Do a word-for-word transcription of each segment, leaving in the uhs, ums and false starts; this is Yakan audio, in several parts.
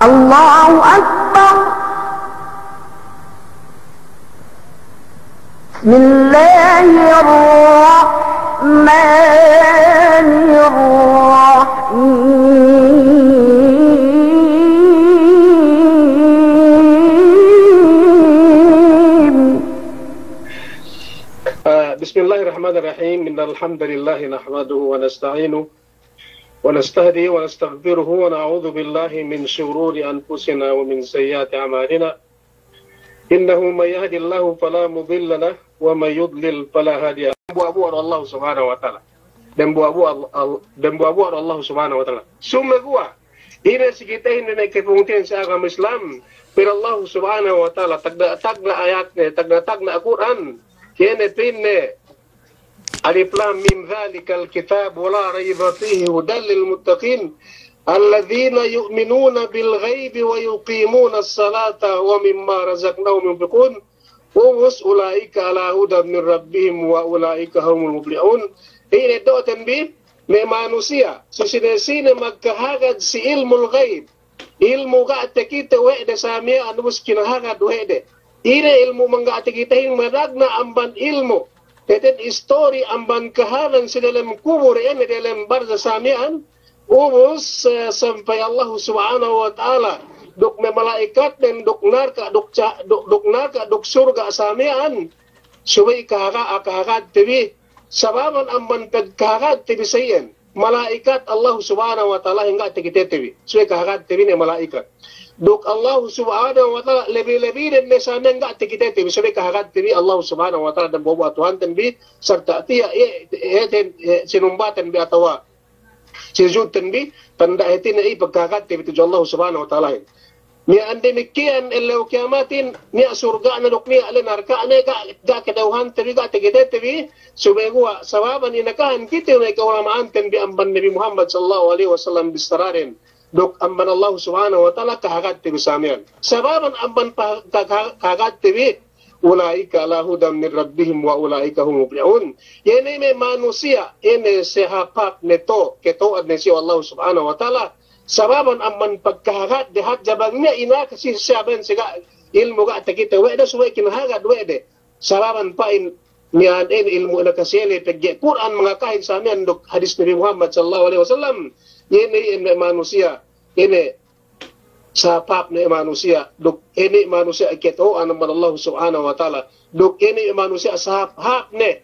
الله أكبر. بسم الله الرحمن الرحيم. آه، بسم الله الرحمن الرحيم. إن الحمد لله نحمده ونستعينه ونستهديه ونستغفره ونعوذ بالله من شرور أنفسنا ومن سيئات أعمالنا. إنه من يهد الله فلا مضل له ومن يضلل فلا هادي له. Dambuwa'-buwa' du Allah Subhanahu wa Ta'ala. Dambuwa'-buwa' Al-, Al-, dambuwa'-buwa' du Allah Subhanahu wa Ta'ala. Sumeguwa' ine si kitehin me' kapungtina'i si agama Islam, pa'in Allah Subhanahu wa Ta'ala, tagna'-tagna' ayatne, tagna'-tagna' Kur'an, iye ne pa'inne, ألف لام ميم ذلك الكتاب لا ريب فيه هدى للمتقين الذين يؤمنون بالغيب ويقيمون الصلاة ومما رزقناهم ينفقون. Ubus, أولئك على هدى من ربهم وأولئك هم المفلحون. Ine do'oten bi, me' manusiya', si sine-sine magkahagad si ilmul ghaib, ilmu' ga' takite we' de sa miya'an, ubus kinahagad we' de. Ine ilmu' mangga' takitehin, managna' amban ilmu', hātinen istori amban kahālan si delem kubul, ine delem barzah sa miya'an, ubus, eh, sampay Allah Subhanahu wa Ta'ala, duk me' mala'ikatnen, duk narka', duk ca-, duk, duk narka', duk surga' sa miya'an, subey kahaga-, kahagadte bi, sababan amban pagkahagadte bi sa iyan. Mala'ikat Allah Subhanahu wa Ta'ala, ga'i takitete bi, subey kahagadte bi ne mala'ikat. Duk Allah Subhanahu wa Ta'ala, lebi-lebi ne sa miya'an ga'i takitete bi, subey kahagadte bi Allah Subhanahu wa Ta'ala, dambuwa'-buwa' Tuhanten bi, sarta' tiya', e, e, e, sinumbaten bi atawa sujudten bi, tanda' hātinen iye pagkahagadte bi tudju Allah Subhanahu wa Ta'alahin. Miya'an damikkiyan ellew kiyamatin, niya' surga'ne duk niya' le narka'ne, ga', ga' kadewhante bi, ga' takitete bi, sumeguwa' sababan inakahan kite me' ka'ulama'anten bi amban Nabi Muhammad sallallahu alaihi wasallam bissaraden, duk amban Allah Subhanahu wa Ta'ala kahagadte bi sa miya'an. Sababan amban pa-, ka-, ka-, kahagadte bi, أولئك على هدى من ربهم وأولئك هم المفلحون. Iye ne me' manusiya', iye ne sahāp-hāp ne to', keto'an ne si Allah Subhanahu wa Ta'ala, sababan amban pagkahagad de hadja bang niya' inaka si saben si ga' ilmu' ga' takite we' de, subey kinahagad we' de. Sababan pa'in miya'an ine ilmu' inaka si iye le pegge' Kur'an mangakahin sa miya'an duk hadis Nabi Muhammad sallallahu alaihi wasallam. Iye ne, iye ne manusiya', iye ne sahāp-hāp ne manusiya', duk ine manusiya' keto'an amban Allah Subhanahu wa Ta'ala, duk ine manusiya' sahāp-hāp ne,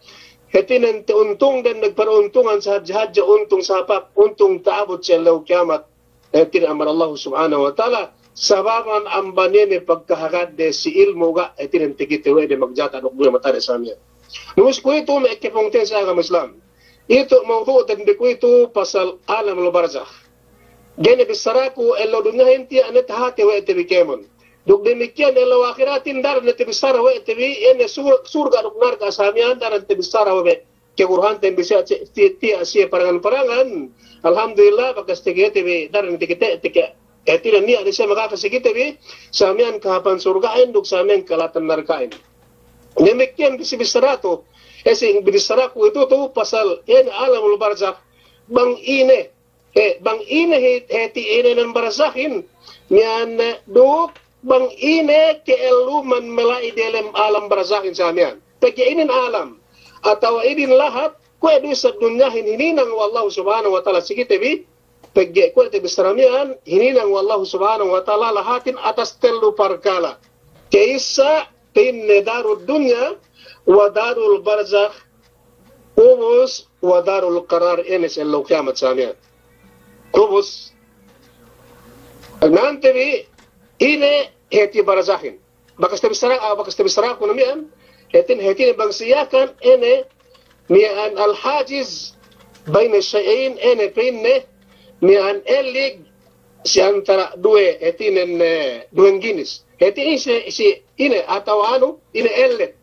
hātinen ta'untungden, duk paruntungan sahadja-hadja untung sahāp-hāp, untung ta'abut si ellew kiyamat, hātinen amban Allah Subhanahu wa Ta'ala, sababan amban ine pagkahagadde si ilmu' ga', hātinen takite we' de magjata duk duwe matade sa miya'an. Nus kuwe'itu me' kapungtina'i si agama Islam. Itu mawdu'ten bi kuwe'itu pasal alamul barzakh. Ga'i ne bissaraku ellew dunyahin tiya' ne tahāti we' te bi kēmon. Duk damikkiyan ellew ahiratin daran ne tabissara we' te bi, ine sur-, surga' duk narka' sa miya'an daran tabissara we' me' kaguruhanten bi siye, ti-, tiya' siye parangan-parangan. Alhamdulillah, bakas takite bi daran takite, takite, hātinen niya' ne siye makaka si kite bi, sa miya'an kahāpan surga'in duk sa miya'an kalahatan narka'in. Damikkiyan bissā-bissā tu, e, si bissāku itu tu pasal ine alamul barzakh, bang ine, e, bang ine he-, hāti inēnan barzakhin, miya'an, e, duk bang ine ka'elluman me' la'i diyalem alam barzakhin sa miya'an. Pegge' inin alam, atawa inin lahat, kuwe' du isab dunyahin hininang we' Allahu Subhanahu wa Ta'ala si kite bi, pegge' kuwe' tabissara miya'an, hininang we' Allahu Subhanahu wa Ta'ala lahatin atas tellu parkala'. Ka'issa, pa'inne darud dunya, wa darul barzakh, ubus, wa darul qarar, ine si ellew kiyamat sa miya'an. Ubus, nante bi, ine hāti barzakhin. Bakas tabissara, ah, bakas tabissaraku ne miya'an, hātin, hātinen bang si Yakan, ine, miya'an al-hajiz bayna shay'ayn, ine pa'inne, miya'an ellig si antara' duwe, hātinen, e, duwe ginis. Hātinen si, si, ine, atawa anu, ine ellet.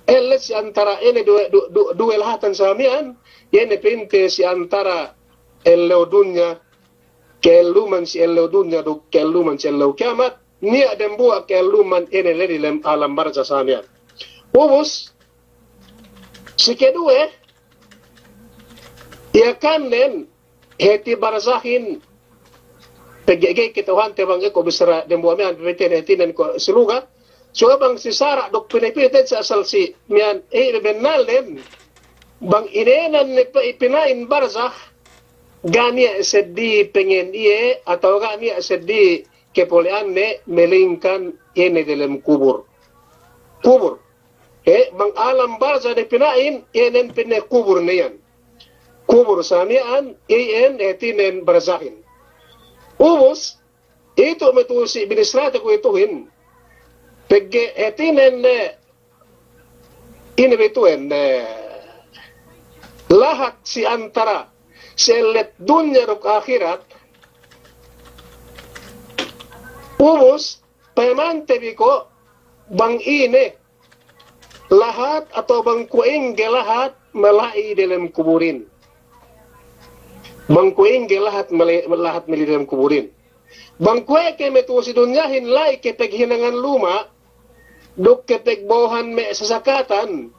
Ellet si antara' ine duwe, du-, du-, duwe lahatan sa miya'an, ine pa'inte si antara' ellew dunya, ka'elluman si ellew dunya duk ka'elluman si ellew kiyamat, niya' dembuwa' ka'elluman ine ley diyalem alam barzakh sa miya'an. Ubus, si keduwe, Yakannen, hāti barzakhin, pegge' ga'i kata'uhante bang eko' bissara dembuwa' miya'an pepeten hātinen ko' si luga. Suwa bang si sara' duk pinapite sa asal si miya'an, eh, bennalnen. Bang inēnan ne pe-, pina'in barzakh, ga' niya' seddili pengen iye, atawa ga' niya' seddili kapole'anne, melingkan iye ne delem kubur. Kubur. Eh, bang alam barzakh ne pina'in, iye nen pa'inne kubur ne iyan. Kubur sa miya'an, iyan hātinen barzakhin. Ubus, itu' me' tu'u si binisrate kuwe'ituhin. Pegge' hātinen, eh, ine be itu'en, eh, lahat si antara si ellet dunya duk ahirat. Ubus, payamante bi ko' bang ine lahat atawa bang kuwe' ingge lahat mala'i delem kuburin. Bang kuwe' ingge lahat mala'i, lahat mala'i delem kuburin. Bang kuwe' ke me' tu'u si dunyahin la'i kapaghinangan luma', duk kapagbo'ohan me' sasakatan,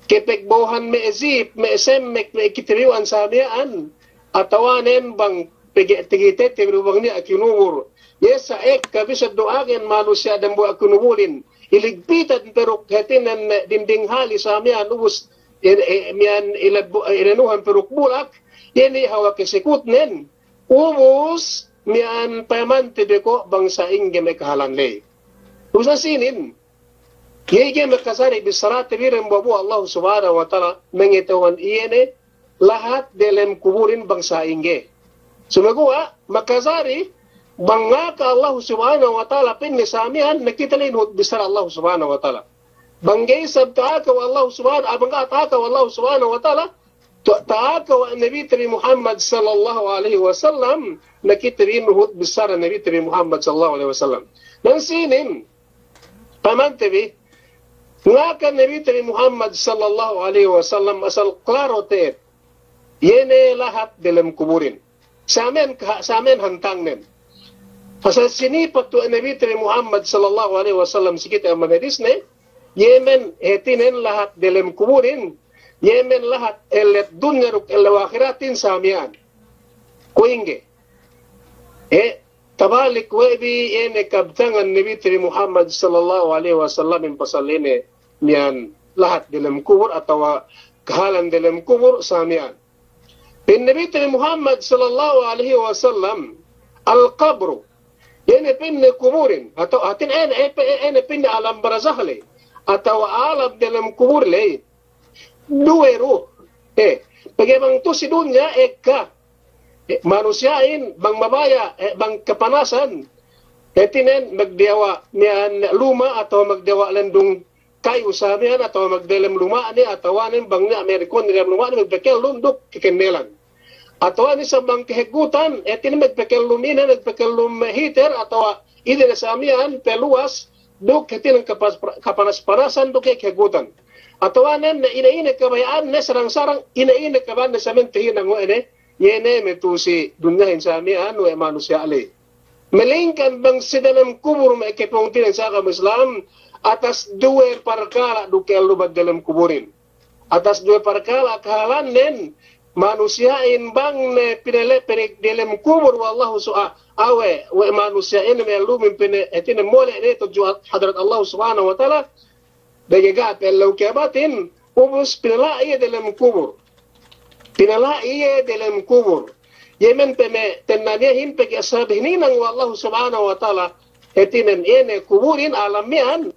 kapagbo'ohan me' jip, me' semmek, me' kite bi uwan sa miya'an, atawanen bang pegge' tigite te bi du bang niya' kinubul. Iye sa ekka bisan du agen manusiya' dembuwa' kinuburin. Iligpitan pe duk hātinen dinding hali sa miya'an ubus, eh, eh, miya'an ilad bu-, eh, inanuhan pe duk bulak, iye ne hawal kasikutnen. Ubus, miya'an payamante bi ko' bang sa'ingge me' kahalan ley. Ubus na sinin, iye ga'i makajari bissarate bi dembuwa'-buwa' Allah Subhanahu wa Ta'ala, mangata'uhan iye ne lahat delem kuburin bang sa'ingge. Sumeguwa', makajari, bang ngaka Allah Subhanahu wa Ta'ala pa'inne sa miya'an, na kite ley nuhut bissara Allah Subhanahu wa Ta'ala. Bang ga'i isab ta'aka we' Allah Subhanahu, ah, bang ga'i ta'aka we' Allah Subhanahu wa Ta'ala, tu-, ta'aka we' Nabite bi Muhammad sallallahu alaihi wasallam, na kite bi nuhut bissara Nabite bi Muhammad sallallahu alaihi wasallam. Na sinin, payamante bi, ngaka Nabite bi Muhammad sallallahu alaihi wasallam asal klaro te'ed. Iye ne lahat delem kuburin. Sa miya'an ka-, sa miya'an hantangnen. Pasal sinipat we' Nabite bi Muhammad sallallahu alaihi wasallam si kite amban hadisne, iye men hātinen lahat delem kuburin, iye men lahat ellet dunya duk ellew ahiratin sa miya'an. Kuwe' ingge. Eh, tabalik we' bi iye ne kabtangan Nabite bi Muhammad sallallahu alaihi wasallamin pasal ine miya'an lahat delem kubur atawa kahalan delem kubur sa miya'an. Pa'in Nabite bi Muhammad sallallahu alaihi wasallam, al-qabru, iye ne pa'inne kuburin, atawa hātin ine, eh, pe-, eh, ine pa'inne alam barzakh ley, atawa alam delem kubur ley. Duwe du, eh, pegge' bang tu'u si dunya ekka, eh, manusiya'in bang mabaya', eh, bang kapanasan, hātinen magdiyawa' miya'an luma' atawa magdiyawa' lendung kayu sa miya'an atawa magdelem luma'ne atawanen bang niya' me' aircon delem luma'ne magpakellum duk kakennelan. Atawanen isab bang kaheggutan, hātinen magpakellum ine, magpakellum heater atawa ine ne sa miya'an paluwas duk hātinen kapas-, kapanas-panasan duk kaheggutan. Atawanen ine-ine kabaya'anne sarang-sarang, ine-ine kabaya'anne sa miya'an tahinang we' ne, iye ne me' tu'u si dunyahin sa miya'an we' manusiya' ley. Melingkan bang si delem kubur me' kapungtina'i si agama Islam, atas duwe parkala' du ka'elluman delem kuburin. Atas duwe parkala' kahalannen, manusiya'in bang ne pinaleperik delem kubur we' Allahu su-, a-, awe', we' manusiya'in me' ellumin pine-, hātinen mole' ne tudju hadarat Allahu Subhanahu wa Ta'ala, dege ga' pe ellew kiyamatin, ubus pinala'i iye delem kubur. Pinala'i iye delem kubur. Iye men pe me' tennan iyehin pegge' sabab hininang we' Allahu Subhanahu wa Ta'ala, hātinen iye ne kuburin alam miya'an,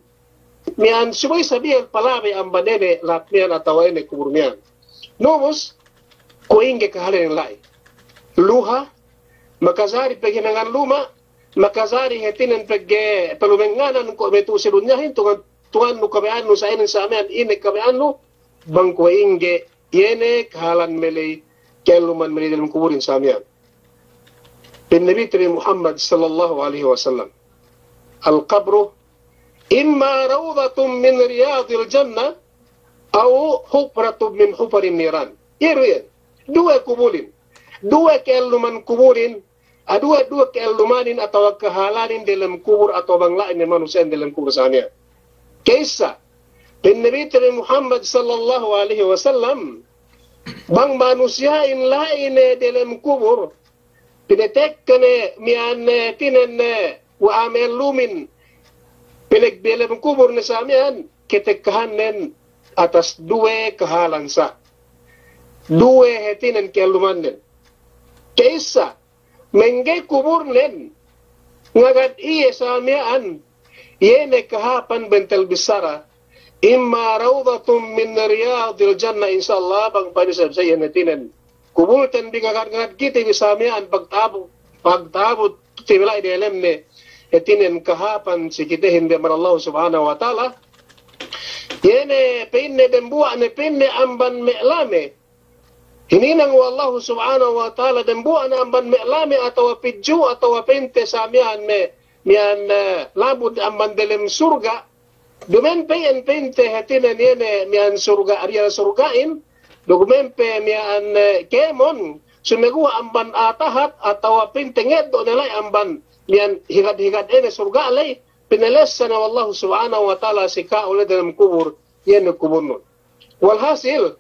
miya'an subey isab iye palabey amban iye ne lahat miya'an atawa iye ne kubur miya'an. Na ubus, kuwe' ingge kahalanin la'i. Luha, makajari paghinangan luma', makajari hātinen pegge' palumengnganan ko' me' tu'u si dunyahin, tungan-, tungannu kabaya'annu sa inin sa miya'an, ine kabaya'annu, bang kuwe' ingge, iye ne kahalan me' ley, ka'elluman me' ley delem kuburin sa miya'an. Pa'in Nabite bi Muhammad sallallahu alaihi wasallam, al-qabru imma rawdatun min riyadil jannah, aw hufratun min hufarin niran. Iye du iye. Duwe kuburin. Duwe ka'elluman kuburin. A duwe, duwe ka'ellumanin atawa kahalanin delem kubur atawa bang la'i ne manusiya'in delem kubur sa miya'an. Ka'issa, pa'in Nabite bi Muhammad sallallahu alaihi wasallam, bang manusiya'in la'i ne delem kubur, pinatekka ne miya'an, eh, hātinen, eh, we' a'a me' ellumin, pinagbi delem kubul ne sa miya'an, katekkahannen atas duwe kahālan sa. Duwe hātinen ka'ellumannen. Ka'issa, mangga'i kubulnen, ngagad iye sa miya'an, iye ne kahāpan bentel bissara, imma rawdatun min riyadil jannah, insya Allah, bang pa'in isab sa iye ne hātinen. Kubulten bi ngagad-ngagad kite bi sa miya'an pagta'abut, pagta'abut kite bi la'i delemne, hātinen kahāpan si kitehin bi amban Allah Subhanahu wa Ta'ala. Iye ne pa'inne dembuwa' ne pa'inne amban me' lame. Hininang we' Allahu Subhanahu wa Ta'ala dembuwa' ne amban me' lame atawa pidju' atawa pente sa miya'an me', miya'an, eh, labud amban delem surga'. Duma'in pe iyan pente hātinen iye ne miya'an surga', riyal surga'in. Duma'in pe miya'an, eh, kēmon, sumeguwa' amban a'a tahat atawa pente ngeddo' ne la'i amban miya'an higad-higad ine surga' ley, pinalessa ne we' Allahu Subhanahu wa Ta'ala si ka'u la'i delem kubul, iye ne kubulnun. Walhasil,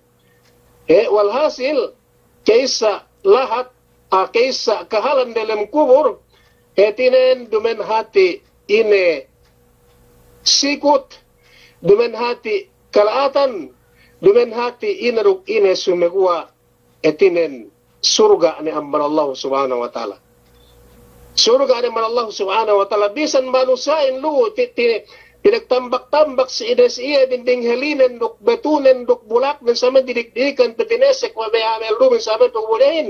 eh, walhasil, ka'issa lahat, ah, ka'issa kahālan delem kubul, hātinen duma'in hati' ine sikut, duma'in hati' kala'atan, duma'in hati' ine duk ine sumeguwa' hātinen surga' ne amban Allah Subhanahu wa Ta'ala. Surga' ne amban Allah Subhanahu wa Ta'ala, bisan manusiya'in lu'u ti-, ti-, tinagtambak-tambak si ine si iye dinding helinen duk betunen duk bulaknen sa miya'an didik-didikan pe tinesek we' me' a'a me' ellumin sa miya'an pangubul iyehin.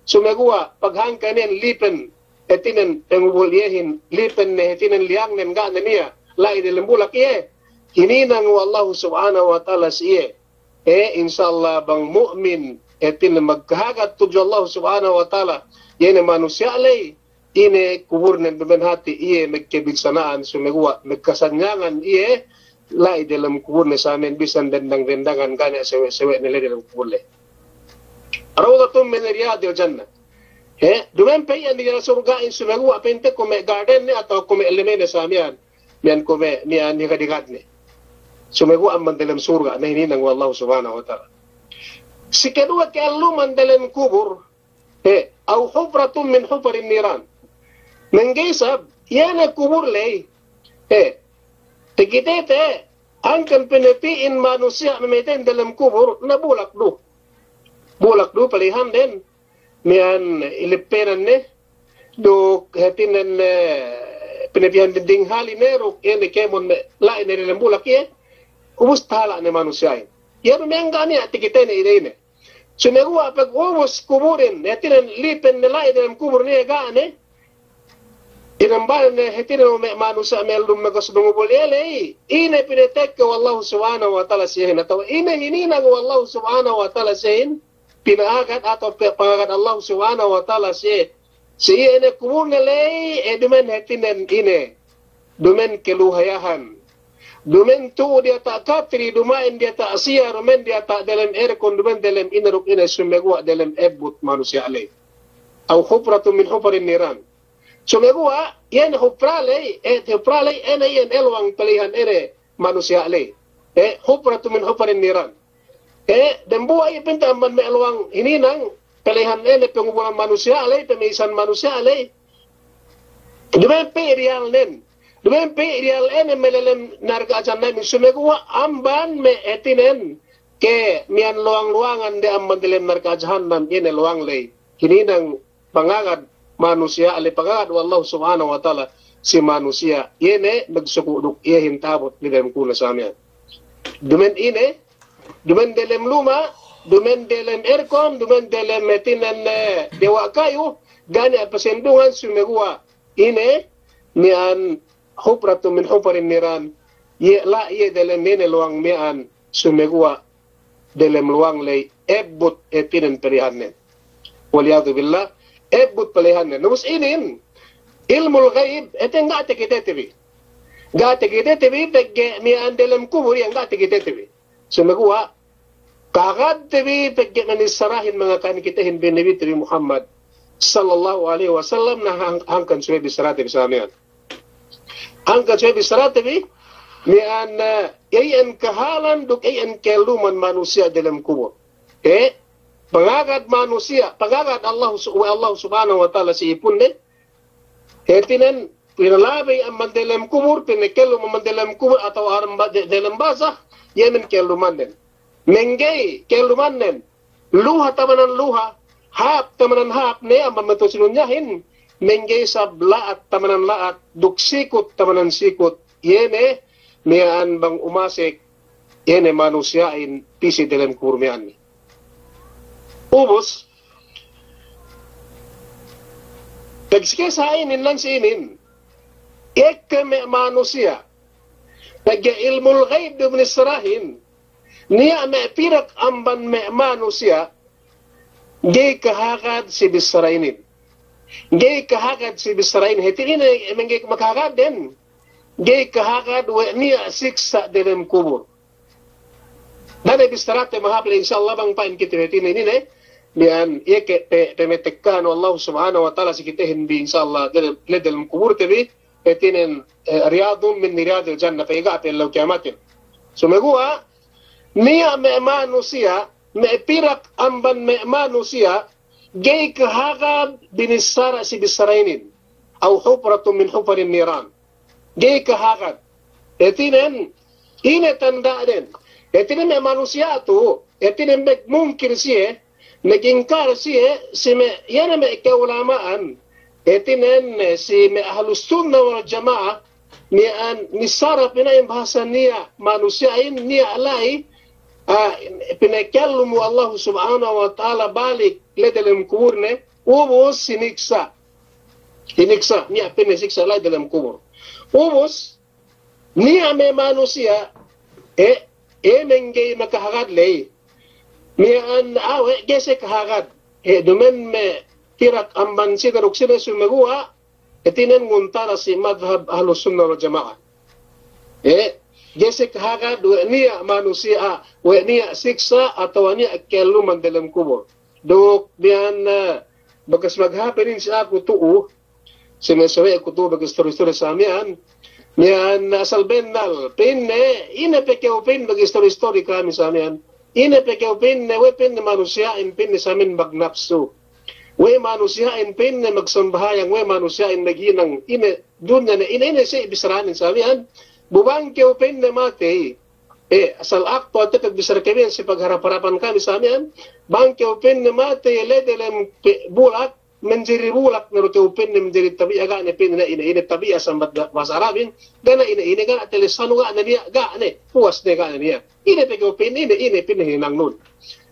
Sumeguwa' paghangkanen lipen, hātinen pangubul iyehin, lipen ne hātinen liyangnen ga' ne niya' la'i delem bulak iye. Hininang we' Allah Subhanahu wa Ta'ala si iye. Eh, insya Allah bang mu'min, hātinen magkahagad tudju Allah Subhanahu wa Ta'ala, iye ne manusiya' ley, ine kubulnen duma'in hati' iye magkabinsana'an sumeguwa' magkasanyangan iye, la'i delem kubulne sa miya'an bisan dendang-dendangan ga' niya' sewe'-sewe'ne la'i delem kubul ley. Rawdatun min riyadil jannah. Eh, duma'in pe iyan diyalem surga'in sumeguwa' pente kuwe' me' garden ne atawa kuwe' me' lime ne sa miya'an. Miya'an kuwe' me', miya'an higad-higadne. Sumeguwa' amban delem surga' ne hininang we' Allah Subhanahu wa Ta'ala. Si kaduwe ka'elluman delem kubul, eh, aw hufratun min hufarin niran. Mangga'i isab, iye ne kubul ley, eh, takitete, hangkan pinapi'in manusiya' mamatey delem kubul, na bulak du. Bulak du palihanden, miya'an ilipenan ne, duk hātinen, eh, pinapihan dinding hali ne duk iye ne kēmon me' la'i ne delem bulak iye, ubus tahala' ne manusiya'in. Iye du miya'an ga' niya' takitene ine-ine. Sumeguwa' pag ubus kubulin, hātinen lipen ne la'i delem kubul niya' ga' ne, inambalan ne hātinen me' manusiya' me' ellum me' gas mangubul iye ley, ine pinatekka we' Allahu Subhanahu wa Ta'ala si iyehin atawa ine hininang we' Allahu Subhanahu wa Ta'ala si iyehin, pina'agad atawa pe-, pangagad Allah Subhanahu wa Ta'ala si, si iye ne kubulne ley, eh, duma'in hātinen ine, duma'in kaluhayahan. Duma'in tu'u diyata' katri, duma'in diyata' siya, duma'in diyata' delem aircon, duma'in delem ine duk ine sumeguwa' delem ebbut manusiya' ley. Aw hufratun min hufarin niran. Sumeguwa', iyan hufra ley, eh, hufra ley, ine iyan elwang palihan ine manusiya' ley. Eh, hufratun min hufarin niran. Eh, dembuwa' iye pinte amban me' elwang hininang, palihan ine pangubulan manusiya' ley, pamisan manusiya' ley. Duma'in pe riyalnen. Duma'in pe riyal ine me' lelem narka' jahannam, sumeguwa' amban me' hātinen ke miya'an luwang-luwangan de amban delem narka' jahannam, ine luwang ley. Hininang pangagad manusiya' ley, pangagad we' Allah Subhanahu wa Ta'ala si manusiya'. Iye ne magsuku' duk iyehin ta'abut ne delem kubul sa miya'an. Duma'in ine, duma'in delem luma', duma'in delem aircon, duma'in delem hātinen, eh, dewa' kayu, ga' niya' pasendungan sumeguwa' ine, miya'an hufratun min hufarin niran, iye la' iye delem ine luwang miya'an sumeguwa' delem luwang ley ebbut hātinen palihannen. Wal iyadhu billah, ebbut palihannen. Na ubus inin, ilmul ghaib, hātinen ga' takitete bi. Ga' takitete bi, pegge' miya'an delem kubul iyan ga' takitete bi. Sumeguwa', kahagadte bi pegge' manissarahin mangakahan kitehin bi Nabite bi Muhammad sallallahu alaihi wasallam, na hang-, hangkan subey bissarate bi sa miya'an. Hangkan subey bissarate bi, miya'an, eh, iyan kahalan duk iyan ka'elluman manusiya' delem kubul. Eh, pangagad manusiya', pangagad Allah su-, we' Allah Subhanahu wa Ta'ala si ipunne, hātinen pinalabey amban delem kubul, pinakellum amban delem kubul, atawa amban de-, delem barzakh, iye men kellumannen. Mangga'i kellumannen, luha tamanan luha, hāp tamanan hāp, ne amban matu'u si dunyahin, mangga'i isab la'at tamanan la'at, duk sikut tamanan sikut, iye ne miya'an bang umasek, iye ne manusiya'in pī si delem kubul miya'an. Ubus, pegge' si kissa inin, nan si inin, ekka me' manusiya', pegge' ilmul ghaib du binissarahin, niya' me' pirak amban me' manusiya', ga'i kahagad si bissara inin. Ga'i kahagad si bissara inin. Hātinen ine, mangga'i makahagad den, ga'i kahagad we' niya' siksa' delem kubul. Da'a ne bissarate mahāp le, insya Allah, bang pa'in kite hātinen ine, miya'an iye ke pe-, pemetekkahan we' Allah Subhanahu wa Ta'ala si kitehin bi, insya Allah, dele-, le delem kubul te bi, hātinen, eh, riyadun min riyadil jannah, pe ga' pe ellew kiyamatin. Sumeguwa', niya' me' manusiya', me' pirak amban me' manusiya', ga'i kahagad binissara si bissara inin. Aw hufratun min hufarin niran. Ga'i kahagad. Hātinen, ine tanda'den? Hātinen me' manusiya' tu, hātinen beg mungkir siye, magingkar siye, si me', iye ne me' ka'ulama'an, hātinen, si me' Ahlus Sunnah wal Jama'ah, miya'an missara pina'in bahasa niya' manusiya'in, niya' la'i, ah, pinakellum we' Allah Subhanahu wa Ta'ala balik le delem kubulne, ubus siniksa'. Siniksa', niya' pa'inne siksa' la'i delem kubul. Ubus, niya' me' manusiya', eh, eh, mangga'i makahagad ley. Miya'an awe', ga'i siye kahagad. Eh, duma'in me' pirak amban sine duk sine, sumeguwa', hātinen nguntara si madhab Ahlus Sunnah wal Jama'ah. Eh, ga'i siye kahagad we' niya' manusiya', we' niya' siksa' atawa niya' kelluman delem kubul. Duk miya'an, eh, bakas maghāp inin si aku tu'u, si me' sawe'ku tu'u bakas istori-istori sa miya'an. Miya'an asal bennal, pa'inne, ine pe kew pa'inne bakas istori-istori kami sa miya'an. Ine pe kew pa'inne, we' pa'inne manusiya'in pa'inne sa miya'an magnapsu. We' manusiya'in pa'inne magsambahayang, we' manusiya'in maghinang, ine dunya ne, ine, ine si bissaranin sa miya'an. Bu bang kew pa'inne matey, eh, asal aktu ate pagbissara kami si pagharap-harapan kami sa miya'an, bang kew pa'inne matey le delem pe-, bulak, manjari bulak ne du kew pa'inne, manjari tabi'a, ga' ne pa'inne ine, ine tabi'a sambat ga-, bahasa Arabin, ga' ne ine, ine ga' ne telesanu, ga' ne niya', ga' ne, puwas ne ga' ne niya'. Ine pe kew pa'inne, ine, ine pa'inne hinangnun.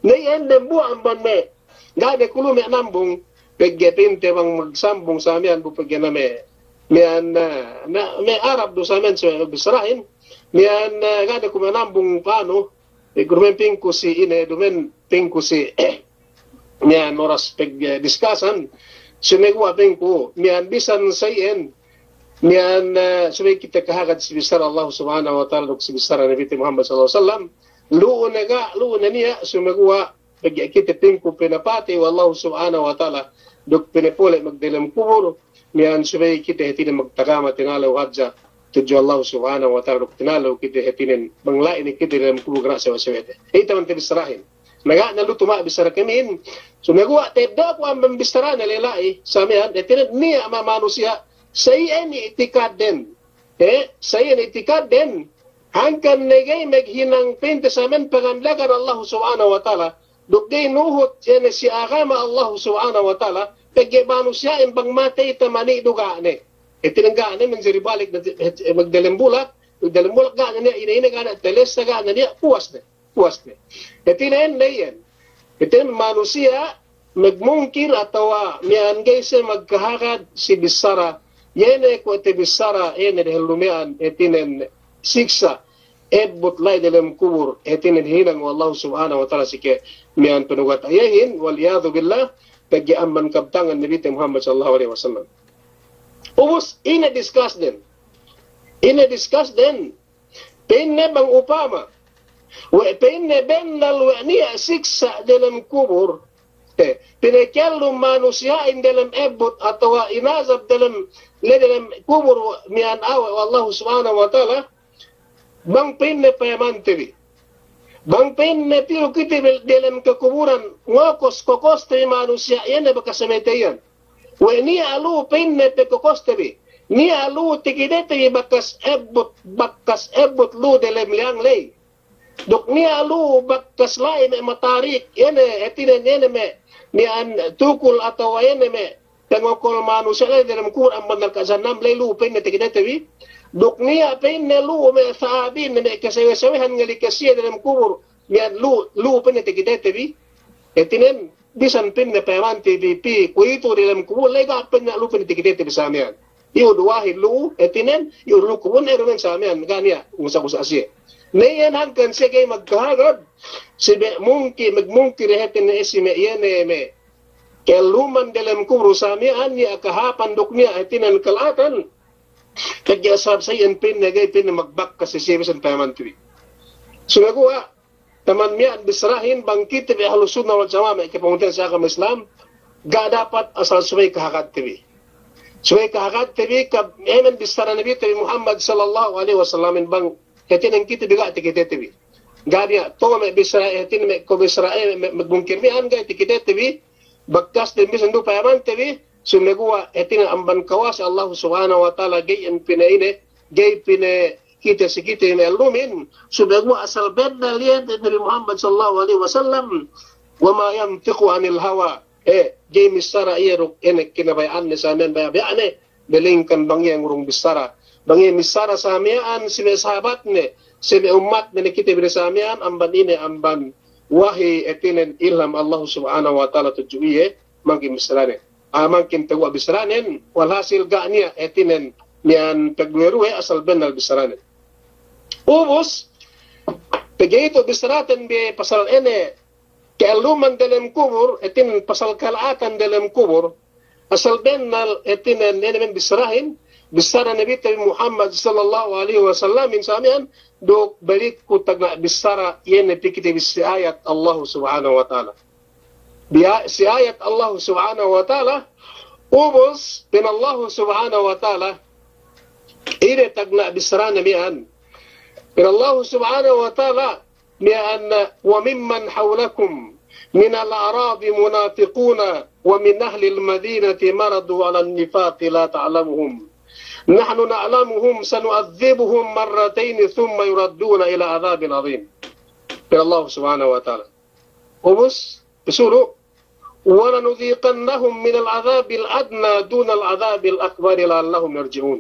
Ne iyan dembuwa' amban me', ga' ne kulu me' nambung, pegge' pa'inte bang magsambung sa miya'an bu pegge' na me', miya'an, na, na, me' Arab du sa miya'an si me' bissarahin, miya'an, eh, ga' ne ku me' nambung pa'anu, eh, duma'in pa'inku si ine, duma'in pa'inku si, miya'an oras pag, eh, diskasan, sumeguwa' pa'inku, miya'an bisan sa iyan, miya'an, eh, subey kite kahagad si bissara Allah Subhanahu wa Ta'ala duk si bissara Nabite Muhammad sallallahu alaihi wasallam, lu'u ne ga', lu'u ne niya', sumeguwa' pegge' kite pa'inku pinapatey we' Allah Subhanahu wa Ta'ala, duk pinapole' magdelem kubul, miya'an subey kite hātinen magtagama tinalew hadja tudju Allah Subhanahu wa Ta'ala, duk tinalew kite hātinen bang la'i ne kite delem kubul ga' ne sawe'-sawe'te. Iye taman te bissarahin. Na ga' ne lutu ma' bissara kamihin. Sumeguwa' teddo' ku amban bissarane le la'i, sa miya'an, hātinen niya' ma-, manusiya', sa iyan i'tikadden. Eh, sa iyan i'tikadden. Hangkan ne ga'i maghinang pa'inte sa miya'an panganda'akan Allah Subhanahu wa Ta'ala. Duk ga'i nuhut iye ne si agama Allah Subhanahu wa Ta'ala, pegge' manusiya'in bang matey tamani du ga' ne. Hātinen ga' ne manjari balik ne, eh, magdelem bulak, magdelem bulak ga' ne niya' ine-ine, ga' ne telessa, ga' ne niya', puwas ne, puwas ne. Hātinen ne iyan. Hātinen manusiya' magmungkir atawa miya'an ga'i siye magkahagad si bissara, iye ne kuwe' te bissara, iye ne dehellu miya'an, hātinen siksa'. Ebbut la'i delem kubul, hātinen hinang we' Allah Subhanahu wa Ta'ala si ke miya'an panugata iyehin, wal iyadhu billah, pegge' amban kabtangan Nabite Muhammad sallallahu alaihi wasallam. Ubus, ine diskasten? Ine diskasten? Pa'inne bang upama, we' pa'inne bennal we' niya' siksa' delem kubul, eh, pinakellum manusiya'in delem ebbut atawa inazab delem, le delem kubul miya'an awe' we' Allah Subhanahu wa Ta'ala, bang pa'inne payamante bi. Bang pa'inne piyu kite bi delem kakuburan, ngokos-kokoste bi manusiya' iye ne bakas mamatey iyan. We' niya' lu'u pa'inne pagkokoste bi. Niya' lu'u takitete bi bakas ebbut, bakas ebbut lu'u delem liyang ley. Duk niya' lu'u bakas la'i me' matarik, iye ne, hātinen iye ne me', miya'an tukul atawa iye ne me' pangokol manusiya' ley delem kubul amban narka' jahannam ley lu'u pa'inne takitete bi. Duk niya' pa'inne lu'u me' sa'abin me' kasewe-sewehan ngali kasiye delem kubul, miya'an lu'u, lu'u pa'inne takitete bi. Hātinen, bisan pa'inne payamante bi pī kuwe'itu delem kubul ley ga' pa'inne lu'u pa'inne takitete bi sa miya'an. Iyu' du wahi lu'u, hātinen, iyu' du lu'u kubul ne du men sa miya'an, ga' niya' ngusa'-ngusa' siye. Ne iyan hangkan siye ga'i magkahagad, si me' mungki-, magmungkir hātinen si me' iye ne me' ka'elluman delem kubul sa miya'an niya' kahāpan duk niya' hātinen kala'atan. Pegge' sabab sa iyan pa'inne ga'i pa'inne magbakas si siye bisan payamante bi. Sumeguwa', taman miya'an bissarahin bang kite bi Ahlus Sunnah wal Jama'ah me' kapungtina'ihan si agama Islam, ga' dapat asal subey kahagadte bi. Subey kahagadte bi, ka-, emen bissara Nabite bi Muhammad sallallahu alaihi wasallamin bang hātinen kite bi ga' takitete bi. Ga' niya' to'o me' bissara, hātinen me' ko bissara, me', me', me' mungkin miya'an ga'i takitete bi, bakas dem bisan du payamante bi, sumeguwa' hātinen amban kawasa Allah Subhanahu wa Ta'ala ga'i iyan pina'ine, ga'i pina'ine kite si kite me' ellumin, sumeguwa' asal bennal iye Nabi Muhammad sallallahu alaihi wasallam, wa ma yantiqu anil hawa, eh, ga'i missara iye duk ine kinabaya'anne sa miya'an baya'-baya'ne, belengkan bang iye ngurung bissara. Bang iye missara sa miya'an si me' sahabatne, si me' ummatne ne kite bi ne sa miya'an, amban ine, amban wahi hātinen ilham Allah Subhanahu wa Ta'ala tudju iye, mangkin bissaranen. Ah, mangkin taguwa' bissaranen, walhasil ga' niya' hātinen miya'an pagduwe-duwe asal bennal bissaranen. Ubus, pegge' itu bissaraten bi pasal ine, ka'elluman delem kubul, hātinen pasal kala'atan delem kubul, asal bennal hātinen ine men bissarahin, bissara Nabite bi Muhammad sallallahu alaihi wasallamin sa miya'an, duk balikku tagna' bissara iye ne pī kite bi si ayat Allah Subhanahu wa Ta'ala. Biya', si ayat Allah Subhanahu wa Ta'ala, ubus, pa'in Allah Subhanahu wa Ta'ala, ine tagna' bissarane miya'an. Pa'in Allah Subhanahu wa Ta'ala, miya'an, wa mimman hawlakum minal a'rabi munafiquna wa min ahlil madinati maradu alan nifaqi la ta'lamuhum. Nahnu na'lamuhum sanu'adhdhibuhum marratayni thumma yuradduna ila adhabin adhim. Pa'in Allah Subhanahu wa Ta'ala. Ubus, pasunu', ولنذيقنهم من العذاب الأدنى دون العذاب الأكبر لعلهم يرجعون.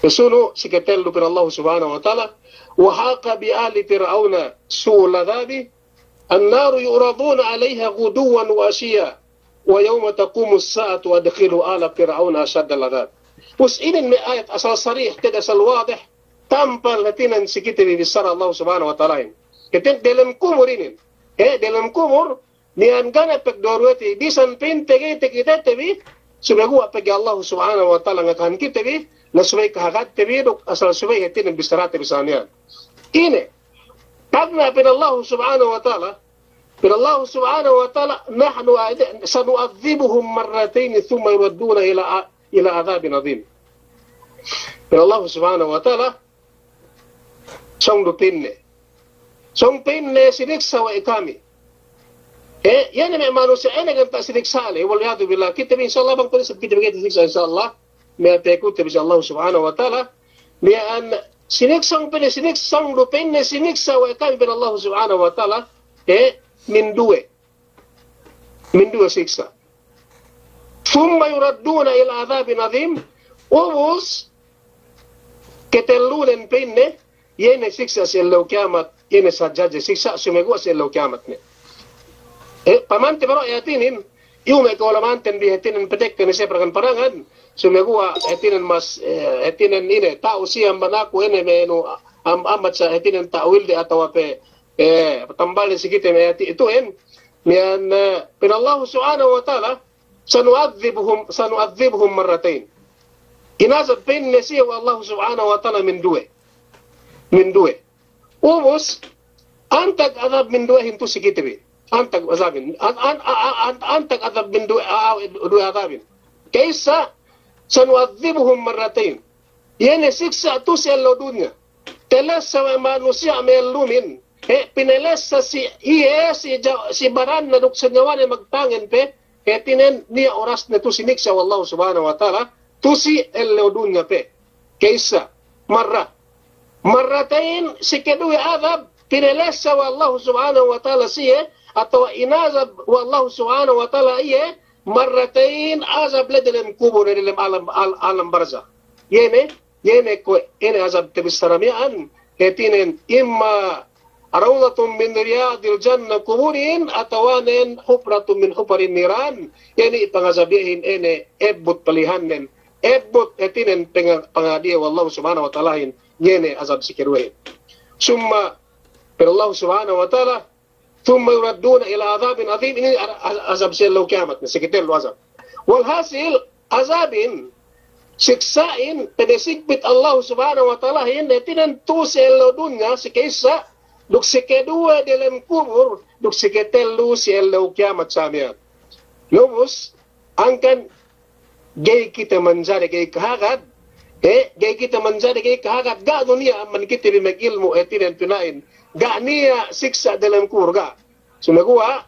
Pasunu', si katellu pa'in Allah Subhanahu wa Ta'ala, وحاق بآل فرعون سوء العذاب النار يعرضون عليها غدوا وعشيا ويوم تقوم الساعة أدخلوا آل فرعون أشد العذاب. Ubus inin me' ayat asal sarih, te'ed asal wadih, tampal hātinen si kite bi bissara Allah Subhanahu wa Ta'alahin. Hātinen delem kubul inin. Eh, delem kubul, miya'an ga' ne pagduwe-duwete bi, bisan pa'inte ga'i takitete bi, sumeguwa' pegge' Allah Subhanahu wa Ta'ala ngakahan kite bi, na subey kahagadte bi duk asal subey hātinen bissarate bi sa miya'an. Ine, tagna' pa'in Allah Subhanahu wa Ta'ala, pa'in Allah Subhanahu wa Ta'ala, نحن, sanu'adhdhibuhum marratayni thumma yuradduna ila, ila adhabin adhim. Pa'in Allah Subhanahu wa Ta'ala, sōng du pa'inne. Sōng pa'inne siniksa we' kami. Eh, iye ne me' manusiya' ine ganta' siniksa' le, wal iyadhu billah. Kite bi insya Allah bang pa'inne sab kite bi kite siniksa' insya Allah. Me' pekute bi si Allah Subhanahu wa Ta'ala. Miya'an siniksa, sōng pa'inne siniksa, sōng du pa'inne siniksa we' kami pa'in Allah Subhanahu wa Ta'ala. Eh, minduwe. Minduwe siksa'. ثم يردون إلى عذاب عظيم. Ubus, ketellunen pa'inne, iye ne siksa' si ellew kiyamat, iye ne sadja-sadja siksa' sumeguwa' si ellew kiyamat ne. Eh, pamante baro' ayat inin, iyu me' ka'ulamanten bi hātinen petek ne siye parangan-parangan, sumeguwa' hātinen mas, eh, hātinen ine, ta'u siye amban aku ine me' anu, am-, amat sa hātinen ta'wil de atawa pe, eh, tambal de si kite me' ayat itu'en, miya'an, eh, pa'in Allah Subhanahu wa Ta'ala, سنعذبهم، سنعذبهم مرتين. Inazab pa'inne siye we' Allah Subhanahu wa Ta'ala minduwe. Minduwe. Ubus, antag azab minduwehin tu'u si kite bi. Antag azabin. An-, an-, a-, a-, an-, antag azab minduwe, a-, a-, duwe azabin. Ka'issa, سنعذبهم مرتين. Iye ne siksa' tu'u si ellew dunya. Telessa we' manusiya' me' ellumin. eh, pinelessa si, iye, si ja-, si baranne duk si niyawane magtangen pe, hātinen niya' orasne tu'u siniksa' we' Allahu Subhanahu wa Ta'ala, tu'u si ellew dunya pe. Ka'issa, marra. Marratayn, si keduwe azab, pinelessa we' Allahu Subhanahu wa Ta'ala siye, atawa inazab we' Allahu Subhanahu wa Ta'ala iye, marratayn, azab la'i delem kubul, la'i delem alam, al-, alam barzakh. Iye ne, iye ne kuwe', iye ne azab tabissara miya'an, hātinen imma rawdatun min riyadil jannah kuburin, atawanen hufratun min hufarin niran, iye ne pangazab iyehin, iye ne ebbut palihannen, ebbut hātinen panga-, pangadiye we' Allahu Subhanahu wa Ta'alahin, iye ne azab si keduwehin. Summa, pa'in Allahu Subhanahu wa Ta'ala, thumma yuradduna ila adhabin adhim, inin a-, a-, azab si ellew kiyamat, si katellu azab. Walhasil, azabin, siksa'in, pinasigpit Allahu Subhanahu wa Ta'alahin, hātinen tu'u si ellew dunya, si ka'issa, duk si keduwe delem kubul, duk si katellu si ellew kiyamat sa miya'an. Ubus, hangkan ga'i kite manjari ga'i kahagad, eh, ga'i kite manjari ga'i kahagad, ga' du niya' amban kite bi magilmu', hātinen pina'in, ga' niya' siksa' delem kubul, ga'. Sumeguwa',